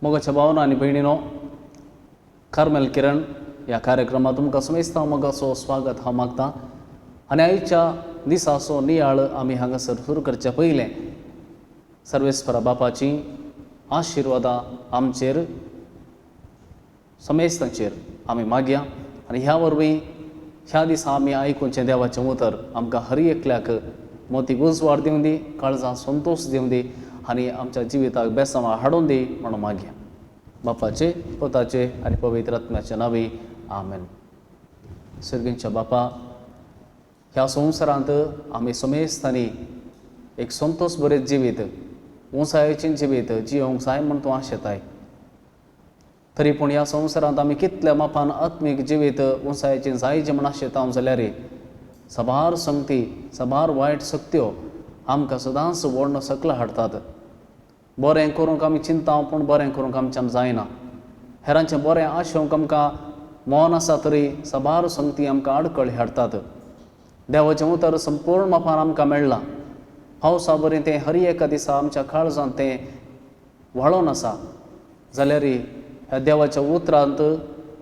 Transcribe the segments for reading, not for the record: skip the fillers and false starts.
मोगाच्या भावना आनी भयणीनो, कार्मेल किरण ह्या कार्यक्रमात तुमकां समेस्तां मोगाचो स्वागत हांव मागतां. आनी आयच्या दिसाचो नियाळ आमी हांगासर सुरू करचे पयलें सर्वेस्परा बापाची आशिर्वादां आमचेर समेस्तांचेर आमी मागया. आनी ह्या वरवीं ह्या दिसा आमी आयकुचें देवाचें उतर आमकां हर एकल्याक मोतीक उजवाड दिवं दी, काळजां संतोश दिवं दी आनी आमच्या जिविताक बेसांवां हाडून दी म्हणून मागया. बापाचे, पुताचे आनी पवित्र आत्म्याचे नांवी, आमेन. सर्गींच्या बापा, ह्या संवसारांत आमी समेस्तांनी एक संतोश बरें जिवीत, उंचायेचें जिवीत जियोंक जाय म्हूण तूं आशेताय. तरी पूण ह्या संवसारांत आमी कितल्या मापान आत्मीक जिवीत उंचायेचें जायचें म्हूण आशेता जाल्यार साबार संगती, साबार वायट शक्त्यो आमकां सदांच व्हडलो सकला हाडटात. बरें करूंक आमी चिंता, पूण बरें करूंक आमच्यान जायना. हेरांचें बरें आशेवंक आमकां मन आसा तरी साबार संगती आमकां आडखळी हाडटात. देवाचें उतर संपूर्ण मापान आमकां मेळ्ळां. पावसा बरें तें हर एका दिसा आमच्या काळजांत तें व्हाळोन आसा. जाल्यार ह्या देवाच्या उतरांत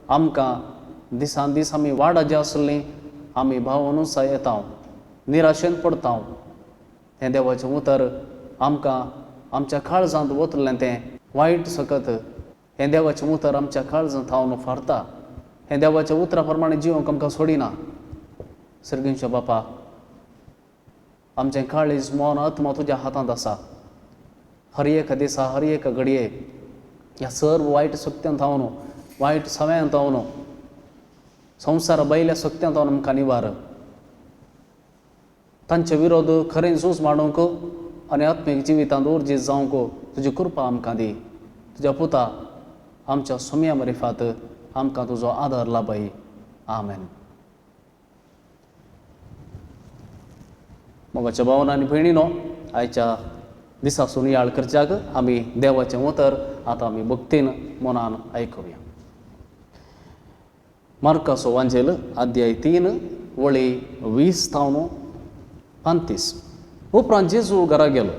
आमकां दिसान दीस आमी वाडा जे आसलीं आमी भावनूच येता, निराशेन पडटा. हें देवाचें उतर आमकां आमच्या काळजांत वतलें तें वायट सकत हें देवाचें उतर आमच्या काळजांत हांव फारता. हें देवाच्या उतरा प्रमाणे जिवंक आमकां सोडिना. सर्गींच्या बापा, आमचें काळीज, मन, आत्मा तुज्या हातांत आसा. हर एका दिसा, हर एका घडये ह्या सर्व वायट शक्त्यांत हांव, वायट सवयांत हांव, संवसारा भायल्या शक्त्यांत हांव आमकां निवार. तांचे विरोध खरें झूज मांडूंक आनी आत्मीक जिवितांत उर्जीत जावंक तुजी कृपा आमकां दी. तुज्या पुता आमच्या सोम्या मरिफात आमकां तुजो आदार लाभय. आमेन. मोगाच्या भावना आनी भयणीनो, आयच्या दिसा सुनियाळ करच्याक आमी देवाचें उतर आतां आमी भक्तीन मनान आयकुया. मार्काचो वांजेल अध्याय 3 वळी 20 थावन 35. उपरांत जेजू घरा गेलो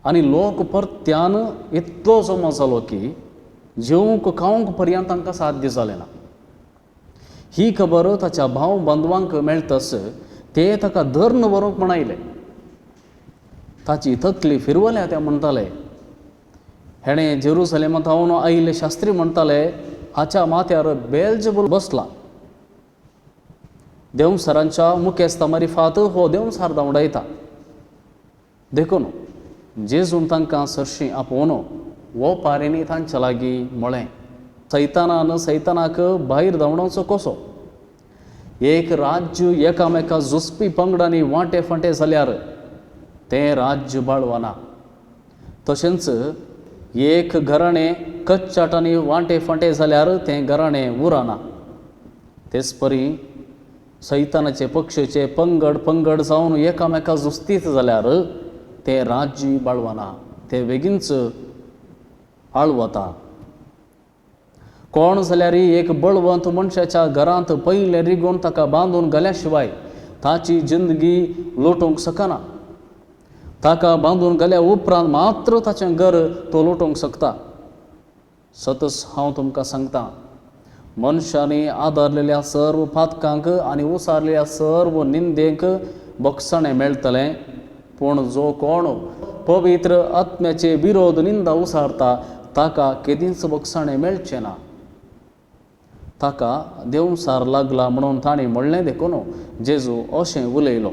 आनी लोक परत्यान इतलो जमो जालो की जेवंक खावंक पर्यंत तांकां साध्य जालें ना. ही खबर ताच्या भाव बांधवांक मेळटस ते ताका धरून व्हरूंक म्हण आयले. ताची तकली फिरवल्या ते म्हणटाले. हेणें जेरुसलेमांत हांव आयिल्ले शास्त्री म्हणटाले, हाच्या माथ्यार बेलजबूल बसला. देवसरांच्या मुखेस्ता मारिफात हो देवसार धांवडायता. देखून जेजून तांकां सरशीं आपोवन वो पारेंनी तांच्या लागीं म्हळें, सैतानान सैतानाक भायर धांवडावचो कसो? एक राज्य एकामेका झुजपी पंगडांनी वांटे फांटे जाल्यार तें राज्य बाळवना. तशेंच एक घराणें कच्चाटांनी वांटे फांटे जाल्यार तें घराणें उरना. तेच परी सैतानाचे पक्षाचे पंगड पंगड जावन एकामेका झुजतीत जाल्यार तें राज्य बाळवना, तें बेगीनच आळवता. कोण जाल्यार एक बळवंत मनशाच्या घरांत पयलें रिगून ताका बांदून घाल्या शिवाय ताची जिंदगी लोटूंक शकना. ताका बांदून घाल्या उपरांत मात्र ताचें घर तो लोटूंक शकता. सतच हांव तुमकां सांगता, मनशांनी आदारलेल्या सर्व पातकांक आनी उसारलेल्या सर्व निंदेक बक्षाणें मेळटलें. पूण जो कोण पवित्र आत्म्याचे विरोध निंदा उसारता ताका केदींच बक्षाणें मेळचें ना. ताका देवसार लागला म्हणून ताणें म्हणलें देखून जेजू अशें उलयलो.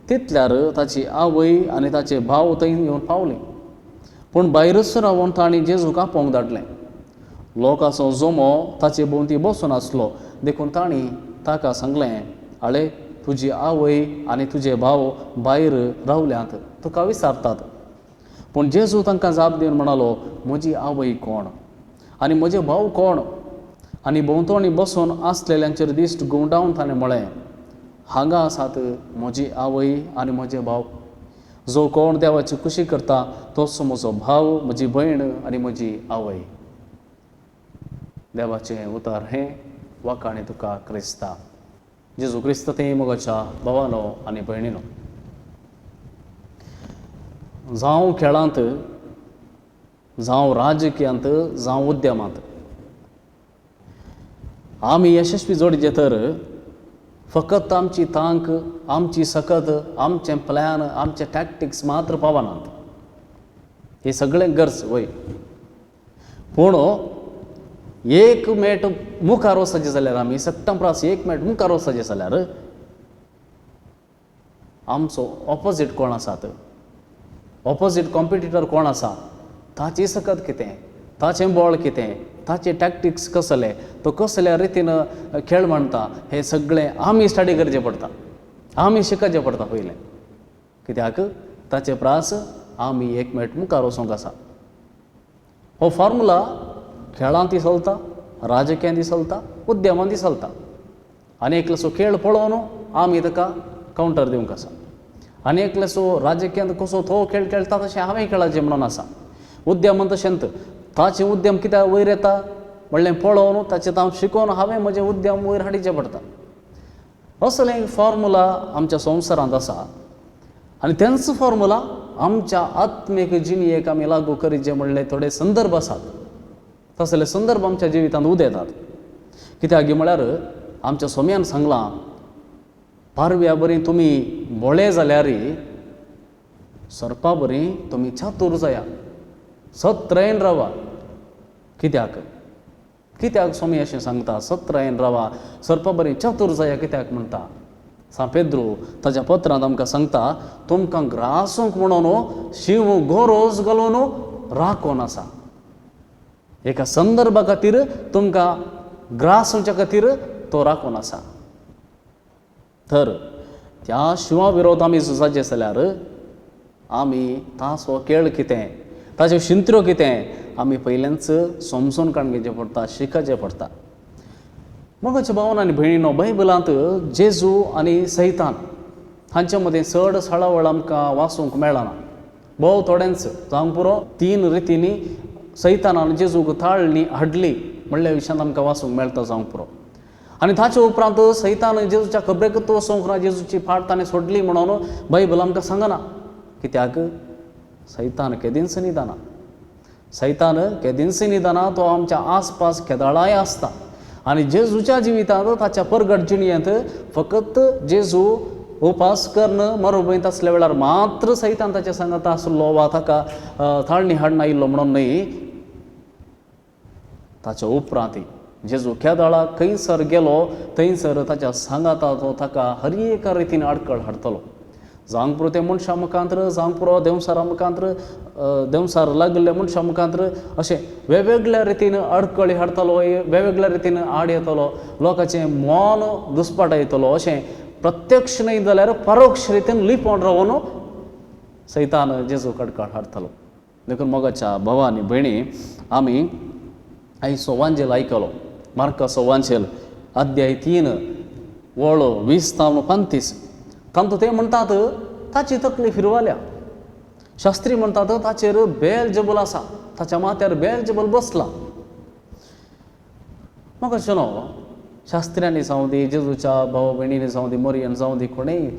तितल्यार ताची आवय आनी ताचे भाव थंय येवन पावले. पूण भायरच रावन तांणी जेजूक आपोवंक धाडलें. लोकांचो जमो ताचे भोंवती बसून आसलो देखून तांणी ताका सांगलें, आळे, तुजी आवय आनी तुजे भाव भायर रावल्यात, तुका विचारतात. पूण जेजू तांकां जाप दिवन म्हणालो, म्हजी आवय कोण आनी म्हजे भाव कोण? आनी भोंवतणी बसून आसलेल्यांचेर दिश्ट घुंवडावन ताणें म्हळें, हांगा आसात म्हजी आवय आनी म्हजे भाव. जो कोण देवाची खुशी करता तोच म्हजो भाव, म्हजी भयण आनी म्हजी आवय. देवाचें उतर हें वाखाणी तुका क्रिस्ता. जेजू क्रिस्त ते मोगाच्या भावानो आनी भयणीनो, जावं खेळांत जावं राजकीयांत जावं उद्यमांत आमी यशस्वी जोडचे तर फकत आमची तांक, आमची सकत, आमचें प्लॅन, आमचे टॅक्टिक्स मात्र पावनात. हे सगळें गरज वय, पूण एक मेट मुखार वचचें जाल्यार, आमी सगटां प्रास एक मेट मुखार वचचें जाल्यार आमचो ऑपोजीट कोण आसात, ऑपोजीट कॉम्पिटिटर कोण आसा, ताची सकत कितें, ताचें बळ कितें, ताचे टॅक्टिक्स कसले, तो कसल्या रितीन खेळ मांडटा, हें सगळें आमी स्टडी करचें पडटा, आमी शिकचें पडटा पयलें. कित्याक ताचे प्रास आमी एक मेट मुखार वचूंक आसा. हो फॉर्मुला खेळांत चलता, राजकीयांत चलता, उद्यमांत चलता. आनी एकल्याचो खेळ पळोवन आमी ताका कावंटर दिवंक आसा. आनी एकल्याचो राजकीयांत कसो तो खेळ खेळटा तशें हांवें खेळाचें म्हणून आसा. उद्यमांत तशेंच ताचें उद्यम कित्याक वयर येता म्हणलें पळोवन ताचें हांव शिकोवन हांवें म्हजें उद्यम वयर हाडचें पडटा. असलें फॉर्मुला आमच्या संवसारांत आसा आनी तेंच फॉर्मुला आमच्या आत्मीक जिणेक आमी लागू करीचे म्हणले थोडे संदर्भ आसात. तसले संदर्भ आमच्या जिवितांत उदेतात. कित्याक म्हळ्यार आमच्या सोम्यान सांगलां, पारव्या बरी तुमी बोळे जाल्यार सर्पा बरी तुमी चातूर जाया, सत्रयन रावा. कित्याक कित्याक स्वामी अशें सांगता, सत्रयन रावा, सर्पा बरी चातूर जाया कित्याक म्हणटा? सांत पेद्रू ताच्या पत्रांत आमकां सांगता, तुमकां ग्रासूंक म्हणून शिव गोरोज घालून राखून आसा. एका संदर्भा खातीर तुमकां ग्रासूच्या खातीर तो राखून आसा. तर त्या शिवा विरोध आमी झुजाचे जाल्यार आमी ताचो खेळ कितें, ताच्यो शिंत्र्यो कितें आमी पयल्याच समजून काडून घेवचें पडटा, शिकचें पडटा. मोगाच्या भावान आनी भयणीनो, बायबलांत जेजू आनी सैतान हांचे मदीं चड सळावळ आमकां वाचूंक मेळना, भोव थोडेंच. जावंक पुरो तीन रितींनी सैतानान जेजूक ताळणी हाडली म्हणल्या विशयांत आमकां वाचूंक मेळटा, जावंक पुरो. आनी ताचे उपरांत सैतान जेजूच्या खबरेकूच वचूंक ना, जेजूची फाट ताणें सोडली म्हणून बायबल आमकां सांगना. कित्याक सैतान केदींच न्हिदना, सैतान केदींच न्हिदना, तो आमच्या आसपास केदाळाय आसता. आनी जेजूच्या जिवितांत ताच्या परगट जिणेंत फकत जेजू उपास करून मरुभूंयंत आसल्या वेळार मात्र सैतान ताच्या सांगाता आसलो वा ताका ताळणी हाडना आयिल्लो म्हणून न्हय. ताच्या उपरांत जेजू केदाळा खंयसर गेलो थंयसर ताच्या सांगाता तो ताका हर एका रितीन आडखळ हाडटलो. जावंक पुरो ते मनशां मुखांत्र, जावंक पुरो देंवसारा मुखांत्र, देंवसार लागिल्ल्या मनशां मुखांत्र, अशें वेगवेगळ्या रितीन आडखळी हाडटलो, वेगवेगळ्या रितीन आड येतलो, लोकांचें मन दुस्पाटायतलो. अशें प्रत्यक्ष न्हय जाल्यार परोक्ष रितीन लिपोवन रावन सैतान जेजूक आडखळ हाडटलो. देखून मोगाच्या भावा आनी भयणी, आमी आयचो वांजेल आयकलो, मार्काचो वांजेल अध्याय 3 वळ 20 तावन 35. तांतूं ते म्हणटात ताची तकली फिरवाल्या. शास्त्री म्हणटात ताचेर बेल जबल आसा, ताच्या माथ्यार बेल जबल बसला. म्हाका न्हू शास्त्र्यांनी जावं दी, जेजूच्या भाव भयणींनी जावं दी, मोरयन जावं दी, कोणेय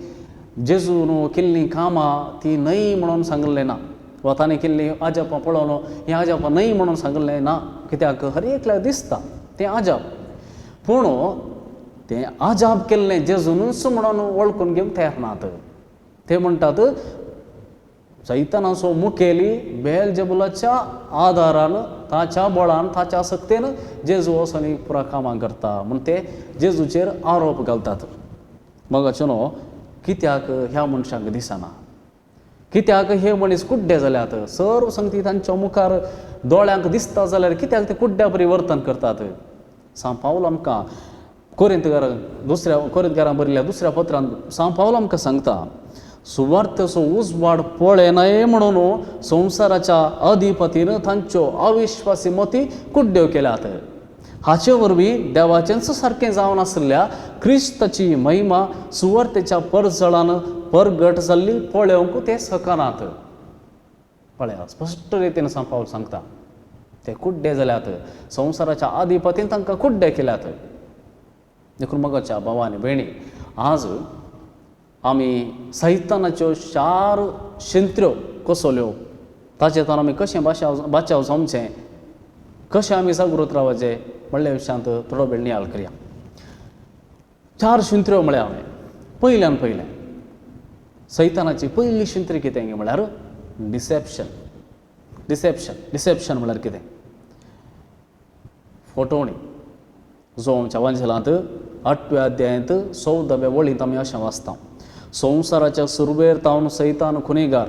जेजू न्हू केल्लीं कामां ती न्हय म्हणून सांगलें ना, वा ताणें केल्लीं आजापां पळोवन हीं आजापां न्हय म्हणून सांगलें ना. कित्याक हर एकल्याक दिसता तें आजाप, पूण तें आजाप केल्लें जेजूनच म्हणून वळखून घेवंक तयार नात. ते म्हणटात सैतानाचो मुखेली बेल जबुलाच्या आदारान, ताच्या बळान, ताच्या सक्तेन जेजू वचून पुरा कामां करता म्हूण ते जेजूचेर आरोप घालतात. मोगाचो न्हू कित्याक ह्या मनशांक दिसना, कित्याक हे मनीस कुड्डे जाल्यात, सर्व संगती तांच्या मुखार दोळ्यांक दिसता जाल्यार कित्याक ते कुड्ड्या बरी वर्तन करतात. सांत पावल आमकां कोरिंतकारां दुसऱ्या कोरिंतकारां बरयल्ल्या दुसऱ्या पत्रांत सांत पावल आमकां सांगता, सुवार्थेचो उजवाड पळयनाय म्हणून संवसाराच्या अधिपतीन तांच्यो अविश्वासी मती कुड्ड्यो केल्यात. हाचे वरवीं देवाचेंच सारकें जावन आशिल्ल्या क्रिस्ताची महिमा सुवार्थेच्या परजळान परगट जाल्ली पळोवंक ते शकनात. पळया स्पश्ट रितीन सांत पावल सांगता ते कुड्डे जाल्यात, संवसाराच्या अधिपतीन तांकां कुड्डे केल्यात. देखून मोगाच्या भावा आनी भयणी, आज आमी सैतानाच्यो 4 शिंत्र्यो कसल्यो ताचे तावन आमी कशें बाचाव जावचें, कशें आमी जागृत रावचें म्हणल्या विशयांत थोडो वेळ नियाळ करया. चार शिंत्र्यो म्हळ्या हांवें. पयल्यान पयलें सैतानाची पयली शिंत्री कितें म्हळ्यार डिसेप्शन. डिसेप्शन डिसेप्शन म्हळ्यार कितें? फटवणी. जो आमच्या वांजेलांत 8व्या अध्यायांत 14व्या वळींत आमी अशें वाचता, संवसाराच्या सुरवेर तावन सैतान खुनेगार,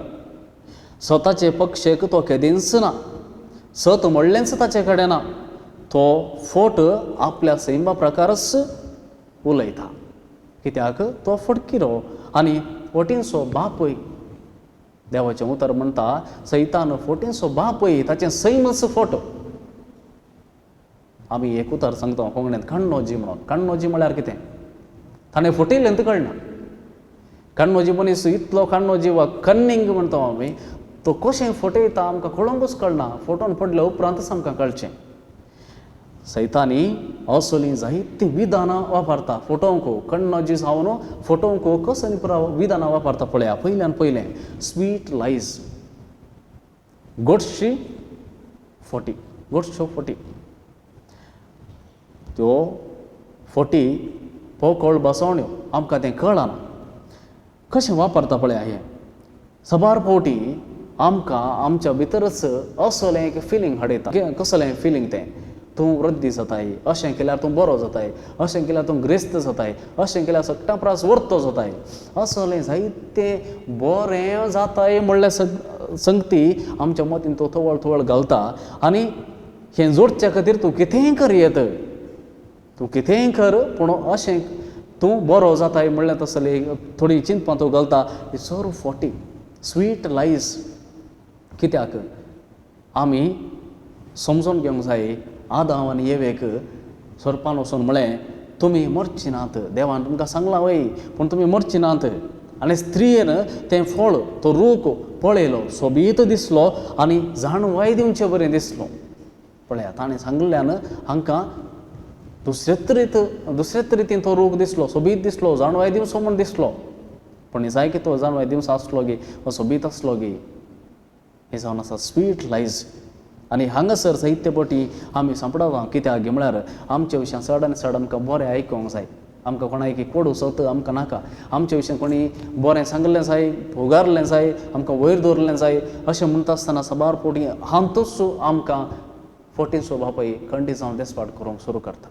स्वताचे पक्षेक तो केदींच ना, सत म्हणलेंच ताचे कडेन ना, तो फोट आपल्या सैमा प्रकारच उलयता, कित्याक तो फटकिरो आनी फटींचो बापूय. देवाचें उतर म्हणटा सैतान फटींचो बापूय, ताचें सैमच फोट. आमी एक उतर सांगता कोंकणींत कण्णोजी म्हणून. कण्णोजी म्हळ्यार कितें? ताणें फटयलें कळना. कण्णोजी मनीस इतलो कण्णोजी वा कन्नींग म्हणटा आमी, तो कशें फटयता आमकां कळोंकूच कळना, फटोवन पडल्या उपरांतच आमकां कळचें. सैतानी असलीं जायतीं विधानां वापरता फटोवंक, कण्णोजी जावन फटोवंक कसलीं विधानां वापरता पळया. पयल्यान पयलें स्वीट लायज, गोडशी फटी, गोडश्यो फटी. त्यो फटी पोकळ बसवण्यो आमकां तें कळना कशें वापरता पळया. हें साबार फावटी आमकां आमच्या भितरच असलें एक फिलींग हाडयता. कसलें फिलींग तें? तूं वृद्धी जाताय, अशें केल्यार तूं बरो जाताय, अशें केल्यार तूं ग्रेस्त जाताय, अशें केल्यार सगळ्या प्रास वर्तो जाताय, असलें जायतें बरें जाताय म्हणल्यार संगती आमच्या मतीन तो थवळ थवळ घालता. आनी हें जोडच्या खातीर तूं कितेंय कर येत, तूं कितेंय कर, पूण अशें तूं बरो जाताय म्हणल्यार तसले थोडी चिंतपां तूं घालता. सर्व फोटी, स्वीट लायज. कित्याक आमी समजून घेवंक जाय, आदांव आनी एवेक सोरपान वचून म्हळें तुमी मरची नात, देवान तुमकां सांगलां वय, पूण तुमी मरची नात. आनी स्त्रियेन तें फळ, तो रूख पळयलो, सोबीत दिसलो आनी जाणवाय दिवचे बरें दिसलो. पळया ताणें सांगिल्ल्यान हांकां दुसरेच रितीन तो रूख दिसलो, सोबीत दिसलो, जाणवाय दिवचो म्हूण दिसलो. पूण जाय की तो जाणवाय दिवचो आसलो गी वा सोबीत आसलो गी, हें जावन आसा स्वीट लायज. आनी हांगासर साहित्य पटी आमी सांपडा कित्याक म्हळ्यार आमच्या विशयान चड आनी चड आमकां बरें आयकूंक जाय. आमकां कोणाक कोडू सत आमकां नाका. आमच्या विशयान कोणी बरें सांगलें जाय, फुगारलें जाय, आमकां वयर दवरलें जाय. अशें म्हणटा आसतना साबार फावटी हातूंच आमकां फटीचो बापूय खंडीत जावन देसपाट करूंक सुरू करता.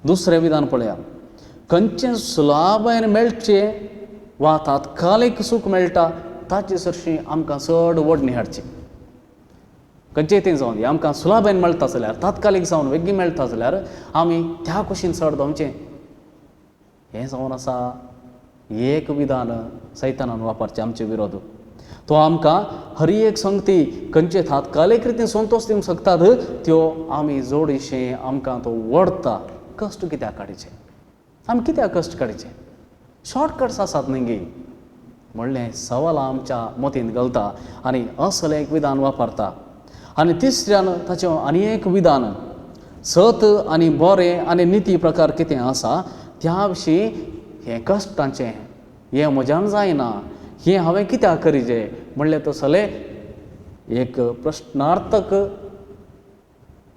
दुसरें विधान पळया, खंयचें सुलाभायेन मेळचें वा तात्कालीक सूख मेळटा ताचे सरशीं आमकां चड ओडणी हाडची. खंयचें तें जावन दी, आमकां सुलाभायेन मेळटा जाल्यार, तात्कालीक जावन वेगीं मेळटा जाल्यार आमी त्या कुशीन चड धांवचें. हें जावन आसा एक विधान सैतानान वापरचें आमचे विरोध. तो आमकां हर एक संगती खंयचे तात्कालीक रितीन संतोश दिवंक शकतात त्यो आमी जोडीशें आमकां तो ओडटा. कश्ट कित्याक काडचे? आमी कित्याक कश्ट काडचे? शॉर्टकट्स आसात न्ही गी म्हणलें सवाल आमच्या मतींत घालता आनी असलें एक विधान वापरता. आनी तिसऱ्यान ताचें आनी एक विधान, सत आनी बरें आनी निती प्रकार कितें आसा त्या विशीं हें कश्टांचें, हें म्हज्यान जायना, हें हांवें कित्याक करीजे म्हणलें तसलें एक प्रश्नार्थक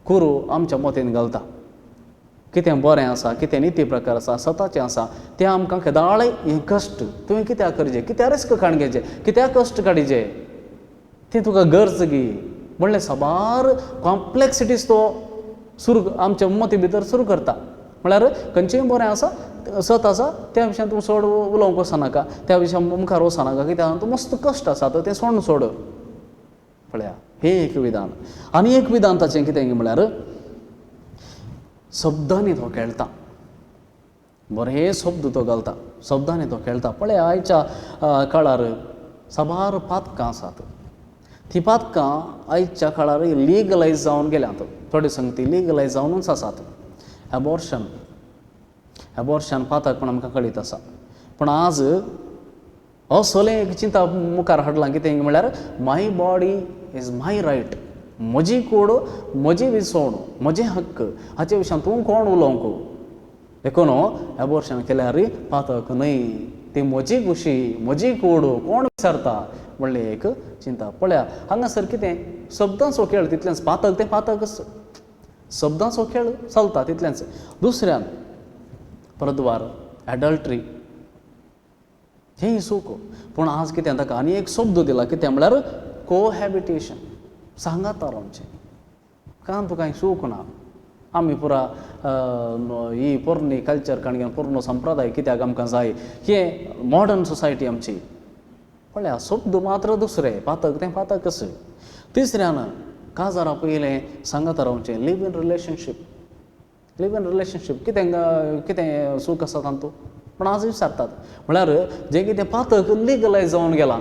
कुरू आमच्या मतींत घालता. कितें बरें आसा, कितें निती प्रकार आसा, सताचें आसा, तें आमकां केदाळय हें कश्ट तुवें कित्याक करचें, कित्याक रिस्क काडून घेवचें, कित्याक कश्ट काडीचे, तें तुका गरज गी म्हणलें साबार कॉम्प्लेक्सिटीज तो सुरू आमच्या मती भितर सुरू करता. म्हळ्यार खंयचेंय बरें आसा, सत आसा, त्या विशयान तूं चड उलोवंक वचनाका, त्या विशयान मुखार वचनाका, कित्याक तूं मस्त कश्ट आसा तें सोडून सोड. पळया हें एक विधान. आनी एक विधान ताचें कितें म्हळ्यार शब्दांनी तो खेळटा, बरे शब्द तो घालता, शब्दांनी तो खेळटा. पळय आयच्या काळार साबार पातकां आसात, ती पातकां आयच्या काळार लिगलायज जावन गेल्यात, थोडे संगती लिगलायज जावनूच आसात. एबॉर्शन, एबॉर्शन पातक पण आमकां कळीत आसा. पूण आज असलें एक चिंता मुखार हाडलां कितें म्हळ्यार my body is my right, म्हजी कूड, म्हजी विसवण, म्हजें हक्क, हाचे विशयान तूं कोण उलोवंक. देखून एबॉर्शन केल्यार पातक न्हय. ती म्हजी खुशी, म्हजी कूड कोण विचारता म्हणलें एक चिंता. पळया हांगासर कितें शब्दांचो खेळ तितलेंच, पातक तें पातकच, शब्दांचो खेळ चलता तितलेंच. दुसऱ्यान परद्वार, एडल्ट्री, हें चूक. पूण आज कितें ताका आनी एक शब्द दिला, कितें म्हळ्यार कोहॅबिटेशन, सांगाता रावचें. कारण तुका चूक ना, आमी पुरा ही पोरणी कल्चर काणगे पोरणो संप्रदाय कित्याक आमकां जाय, हें मॉडर्न सोसायटी आमची. पळया शब्द मात्र दुसरे, पातक तें पातकच. तिसऱ्यान काजारा पयलें सांगाता रावचें, live in relationship. Live in relationship कितें कितें चूक आसा तातूंत? पूण आज विचारतात म्हळ्यार जें कितें पातक लिगलायज जावन गेलां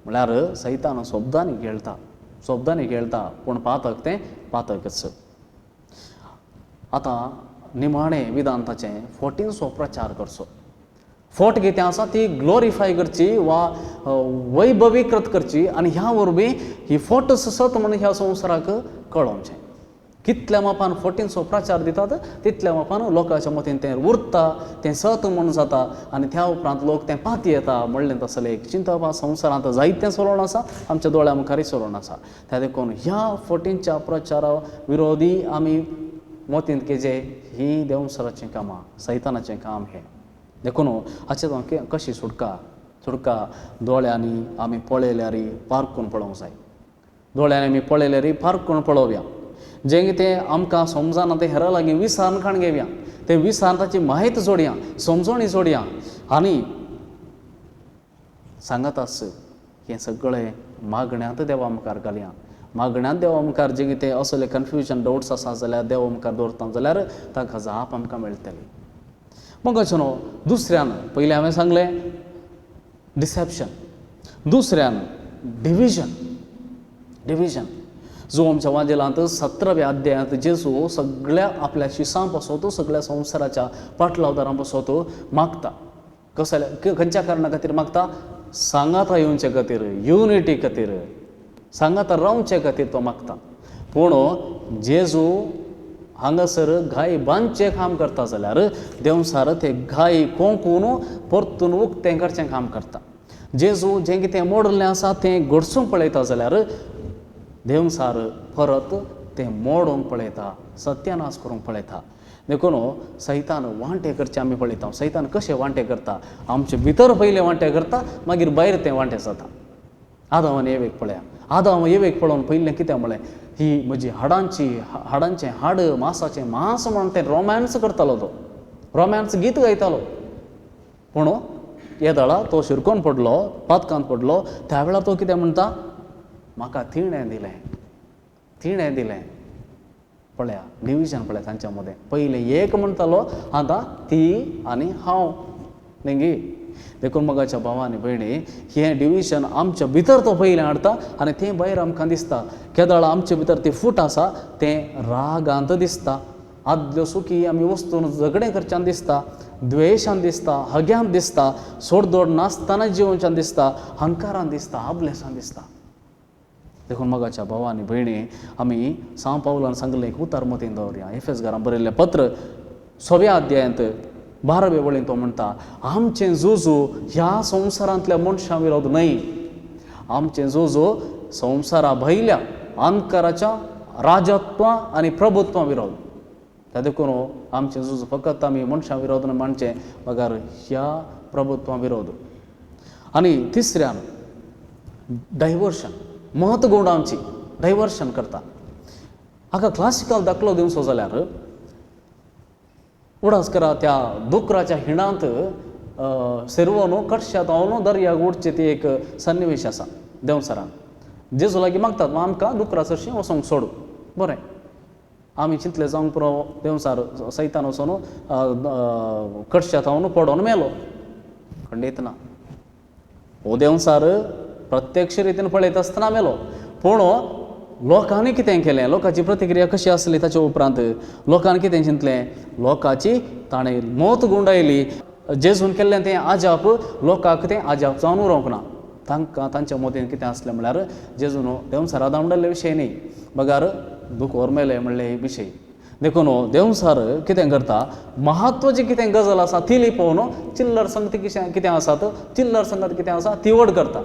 म्हळ्यार सैतान शब्दांनी खेळटा, शब्दांनी खेळटा, पूण पातक तें पातकच. आतां निमाणें विधान ताचें फोटींचो प्रचार करचो. फोट कितें आसा ती ग्लोरिफाय करची वा वैभवीकृत करची आनी ह्या वरवीं ही फोट सत म्हणून ह्या संवसाराक कळोवचें. कितल्या मापान फोटींचो प्रचार दितात तितल्या मापान लोकांच्या मतीन तें उरता, तें सत म्हूण जाता आनी त्या उपरांत लोक तें पाती येता म्हणलें तसलें एक चिंतप संवसारांत जायतें चलोवन आसा, आमच्या दोळ्या मुखारय चलोवन आसा. त्या देखून ह्या फोटींच्या प्रचारा विरोधी आमी मतींत घेजे ही देवसराचीं कामां, सैतानाचें काम हें. देखून हाचे कशी सुटका? सुटका दोळ्यांनी आमी पळयल्यार पारखून पळोवंक जाय, दोळ्यांनी आमी पळयल्यार पारखून पळोवया. जें कितें आमकां समजना तें हेरां लागीं विचारून काण घेवया, तें विचारून ताची म्हायती जोडया, समजणी जोडया आनी सांगत आस हें सगळें मागण्यांत देवा मुखार घालया. मागण्यांत देवा मुखार जें कितें असले कन्फ्युजन डावट्स आसा जाल्यार देवा मुखार दवरता जाल्यार ताका जाप आमकां मेळटली. मग अशें न्हू, दुसऱ्यान पयलीं हांवें सांगलें डिसेप्शन, दुसऱ्यान डिविजन. डिविजन जो आमच्या वाजेलांत 17व्या अध्यायांत जेजू सगळ्या आपल्या शिसां पासत, सगळ्या संवसाराच्या पाटलावदारां पासत मागता. कसल्या खंयच्या कारणा खातीर मागता? सांगाता येवचे खातीर, युनिटी खातीर, सांगाता रावचे खातीर तो मागता. पूण जेजू हांगासर घाय बांदचें काम करता जाल्यार देंवसार ते घाय कोंकून परतून उक्तें करचें काम करता. जेजू जें कितें मोडलें आसा तें घडसूंक पळयता जाल्यार देंवसार परत तें मोडूंक पळयता, सत्यानाश करूंक पळयता. देखून सैतान वांटे करचे आमी पळयता. सैतान कशें वांटे करता? आमचे भितर पयलें वांटे करता, मागीर भायर तें वांटे जाता. आदांव आनी एवेक पळया, आदांव एवेक पळोवन पयलें कितें म्हळें? ही म्हजी हाडांची हाडांचें हाड, मासाचें मांस म्हणून तें रोमांस करतालो, तो रोमांस गीत गायतालो. पूण येदळा तो शिरकोन पडलो, पातकांत पडलो, त्या वेळार तो कितें म्हणटा? म्हाका तिणें दिलें, तिणें दिलें. पळया डिविजन पळया तांच्या मदें. पयलें एक म्हणटालो, आतां ती आनी हांव न्ही. देखून मोगाच्या भावा आनी भयणी, हें डिविजन आमच्या भितर तो पयलें हाडटा आनी तें भायर आमकां दिसता. केदळा आमचे भितर ती फूट आसा तें रागांत दिसता, आदल्यो सुखी आमी वस्तून झगडें करच्यान दिसता, द्वेशान दिसता, हग्यान दिसता, सोडदोड नासतना जिवनच्यान दिसता, हंकारान दिसता, आबलेसान दिसता. देखून मोगाच्या भावा आनी भयणी, आमी सांव पावलान सांगलें एक उतार मतीन दवरया. एफेस घरान बरयल्लें पत्र 6व्या अध्यायांत 12वे वळीन तो म्हणटा, आमचें झुजू ह्या संवसारांतल्या मनशां विरोध न्हय, आमचें झुजू संवसारा भायल्या अंधकाराच्या राजत्वां आनी प्रभुत्वां विरोध. त्या देखून आमचें झूज फकत आमी मनशां विरोध मानचें बगर ह्या प्रभुत्वां विरोध. आनी तिसऱ्यान डायवर्शन, मत गुंडांची डायवर्शन करता. हाका क्लासिकल दाखलो दिवचो जाल्यार उडास करा त्या दुकराच्या हिणांत सेरवोन कडशात हांव दर्याक उडची ती एक सन्निवेश आसा. देंवसरान जेजू लागीं मागतात, आमकां दुकरा सरशीं वचोंक सोडू. बरें, आमी चिंतले जावंक पुरो, देंवसार सैतान वचोन कडशात हांव पडोन मेलो. खंडीत ना, हो देंवसार प्रत्यक्ष रितीन पळयत आसतना मेलो. पूण लोकांनी कितें केलें, लोकांची प्रतिक्रिया कशी आसली ताचे उपरांत लोकांनी कितें चिंतलें, लोकांची ताणें मत गुंडायली. जेजून केल्लें तें आजाप लोकांक तें आजाप जावन उरोवंक ना. तांकां तांच्या मतीन कितें आसलें म्हणल्यार जेजून देंवसारा दामडल्ले विशय न्ही, बगार दुकोर मेले म्हणले विशय. देखून देंवचार कितें करता, म्हत्वाची कितें गजाल आसा ती लिपोवन चिल्लर संगती कितें आसात, चिल्लर संगत कितें आसा ती व्हड करता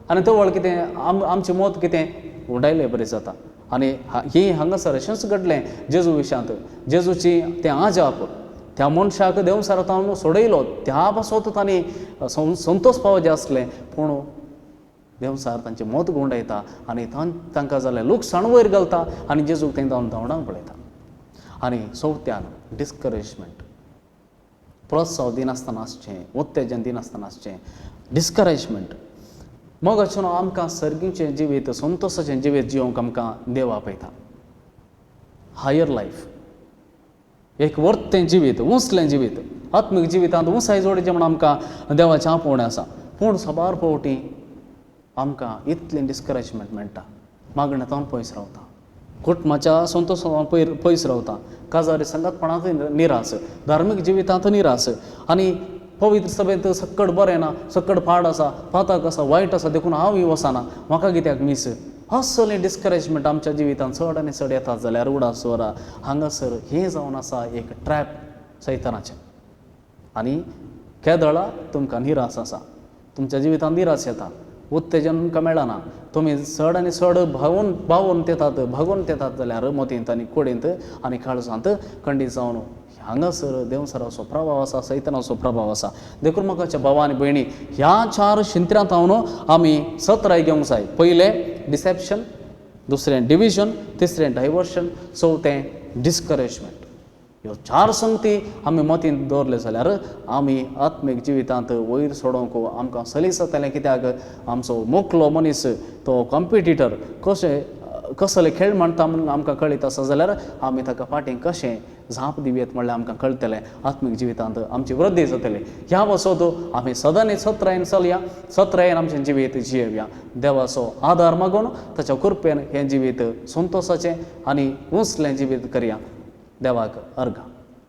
आनी तवळ कितें आमचें मत कितें उडायले बरी जाता. आनी ही हांगासर अशेंच घडलें जेजू विशयांत. जेजूची तें आजाप त्या मनशाक देंवचारांत सोडयलो, त्या पासत तांणी संतोश पावचें आसलें, पूण देंवचार तांचें मत गुंडायता आनी तांकां जाल्लें लुकसाण वयर घालता आनी जेजूक तें धांवडांक पळयता. आनी चवथ्यान डिस्करेजमेंट, प्रोत्साहन दिनासतना आसचें, उत्तेजन दिनासतना आसचें, डिस्करेजमेंट. मोगाचें आमकां सर्गीचें जिवीत, संतोशाचें जिवीत जिवंक आमकां देव आपयता. हायर लायफ, एक वर्तें जिवीत, उंचलें जिवीत, आत्मीक जिवितांत उंचाय जोडचें म्हूण आमकां देवाचें आपोवणें आसा. पूण साबार फावटी आमकां इतलें डिस्करेजमेंट मेळटा, मागण्यांत पयस रावता, कुटुंबाच्या संतोशान पयस रावता, काजारी संगतपणांत निरास, धार्मीक जिवितांत निरास आनी पवित्र सभेंत सक्कड बरें ना, सक्कड पाड आसा, पातक आसा, वायट आसा, देखून हांवूय वचना, म्हाका कित्याक मीस. असलें डिस्करेजमेंट आमच्या जिवितांत चड आनी चड येतात जाल्यार उडास दवरा, हांगासर हें जावन आसा एक ट्रॅप सैतानाचें. आनी केदळा तुमकां निरास आसा, तुमच्या जिवितांत निरास येता, उत्तेजन तुमकां मेळना, तुमी चड आनी चड भावून येतात, भागून येतात जाल्यार मतींत आनी कुडींत आनी काळजांत खंडीत जावन हांगासर देंवचाराचो प्रभाव आसा, सैतानाचो प्रभाव आसा. देखून म्हाका भाव आनी भयणी, ह्या चार शिंत्र्यांत हांव आमी सत्राय घेवंक जाय. पयलें डिसेप्शन, दुसरें डिविजन, तिसरें डायवर्शन, चवथें डिस्करेजमेंट. ह्यो चार संगती आमी मतींत दवरले जाल्यार आमी आत्मीक जिवितांत वयर सोडोवंक आमकां सलीस जातलें. कित्याक आमचो मोकलो मनीस तो कॉम्पिटिटर कशें कसले खेळ मांडटा म्हणून आमकां कळीत आसा जाल्यार आमी ताका फाटीं कशें जाप दिवयेत म्हणल्यार आमकां कळटलें, आत्मीक जिवितांत आमची वृद्धी जातली. ह्या वसोत आमी सदांनी सत्रायेन चलया, सत्रायेन आमचें जिवीत जियेवया. देवाचो आदार मागून ताच्या कृपेन हें जिवीत संतोशाचें आनी उंचलें जिवीत करया. देवाक अर्घां.